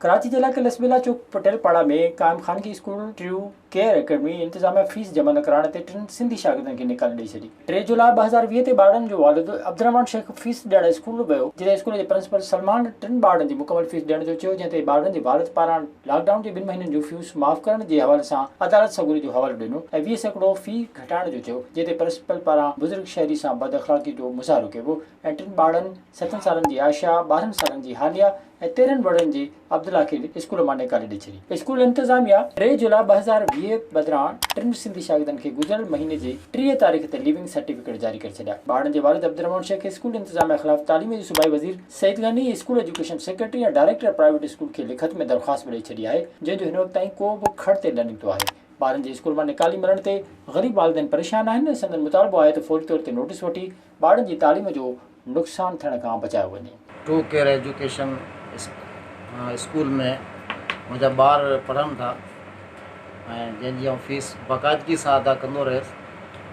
ڪراچي جي علائقي لسٻيلا چوڪ پٽيل پاڙا ۾ قائم خانگي اسڪول ٽريو ڪيئر اڪيڊمي انتظاميا فيس جمع نه ڪرائڻ تي ٽن سنڌي شاگردن کي نيڪالي ڏئي ڇڏي. ٽي جولاء 2020 تي ٻارڙن جو والد عبدالرحمان شيخ فيس ڏيڻ اسڪول ويو جتي اسڪول جي پرنسپل سلمان ٽن ٻارڙن جي مڪمل فيس ڏيڻ جو چيو جنهن تي ٻارڙن جي والد پاران لاڪ ڊائون جي ٻن مهينن جون فيس معاف ڪرڻ جي حوالي سان عدالت سڳوري جو حوالو ڏنو ۽ 20% في گهٽائڻ جو چيو جنهن تي پرنسپل پاران بزرگ شهري سان بداخلاقي جو مظاهرو ڪيو ويو ۽ ٽن ٻارڙن ستن سالن جي عائشه، 12 سالن جي حاليه ۽ 13 ورهين جي عبدالله کي اسڪول مان نيڪالي ڏئي ڇڏي. اسڪول انتظاميا ٽي جولاء 2020 بدران ٽن سنڌي شاگردن کي گذريل مهيني جي 30 تاريخ تي ليونگ سرٽيفڪيٽ جاري ڪري ڇڏيا. ٻارڙن جي والد عبدالرحمان شيخ اسڪول انتظاميا خلاف تعليم جي صوبائي وزير Saeed Ghani, school education secretary ۽ director private school کي لکت ۾ درخواست به ڏئي ڇڏي آهي، جنهن جو هن وقت تائين ڪو به کڙ تيل نه نڪتو آهي. ٻارن جي اسڪول مان نيڪالي ملڻ تي غريب والدين پريشان آهن ۽ سندن مطالبو آهي ته فوري طور تي نوٽيس وٺي ٻارڙن جي تعليم جو نقصان ٿيڻ کان بچايو وڃي. ٽو ڪيئر ايجوڪيشن اسڪول ۾ منهنجا ٻار پڙهن ٿا ۽ جنهن جي آئون فيس باقاعدگي سان ادا ڪندو رهيس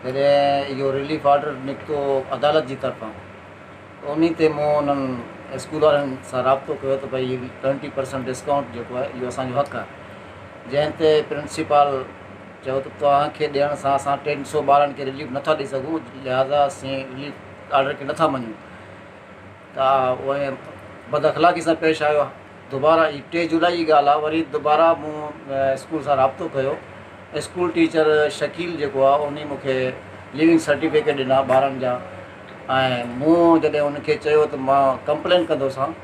جڏهن اهو رليف آرڊر نڪتو عدالت جي طرفان ته انهي تي مون انهن اسڪول وارن سان رابطو ڪيو ته ڀئي ٽوئنٽي پرسنٽ ڊسڪائونٽ جيڪو آهي اهو اسانجو حق آهي جنهن تي پرنسپال چيو ته توهان کي ڏيڻ سان اسان ٽن سو ٻارن کي رليف نٿا ڏئي سگهون لهٰذا اسين رليف آرڊر کي نٿا مڃون ته اهي بد اخلاقي سان پيش آيو دوباره هي ٽي جولاء جي ڳالهه آهي وري دوباره مون اسڪول سان رابطو ڪيو اسڪول ٽيچر شڪيل جيڪو آهي انهي مون کي ليونگ سرٽيفڪيٽ ڏنا ٻارن جا ۽ مون جڏهن ان کي چيو ته مان ڪمپلين ڪندوسان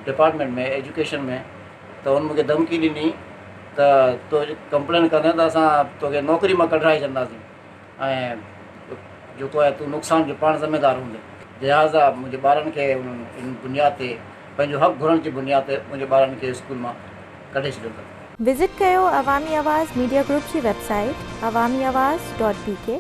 ڊپارٽمينٽ ۾ ايجوڪيشن ۾ ته ان مون کي ڌمڪي ڏني ته تو ڪمپلين ڪندين ته اسان توکي نوڪري مان ڪڍرائي ڇڏنداسين ۽ جيڪو آهي تون نقصان جو پاڻ ذميدار هوندين. لهٰذا منهنجي ٻارن کي انهن ان بنياد تي پنهنجو حق گهرڻ جي بنياد تي منهنجي ٻارن کي اسڪول مان ڪڍي ڇڏيو اٿن. وزٽ ڪيو عوامي آواز ميڊيا گروپ جي web site Awami Awaz dot B K.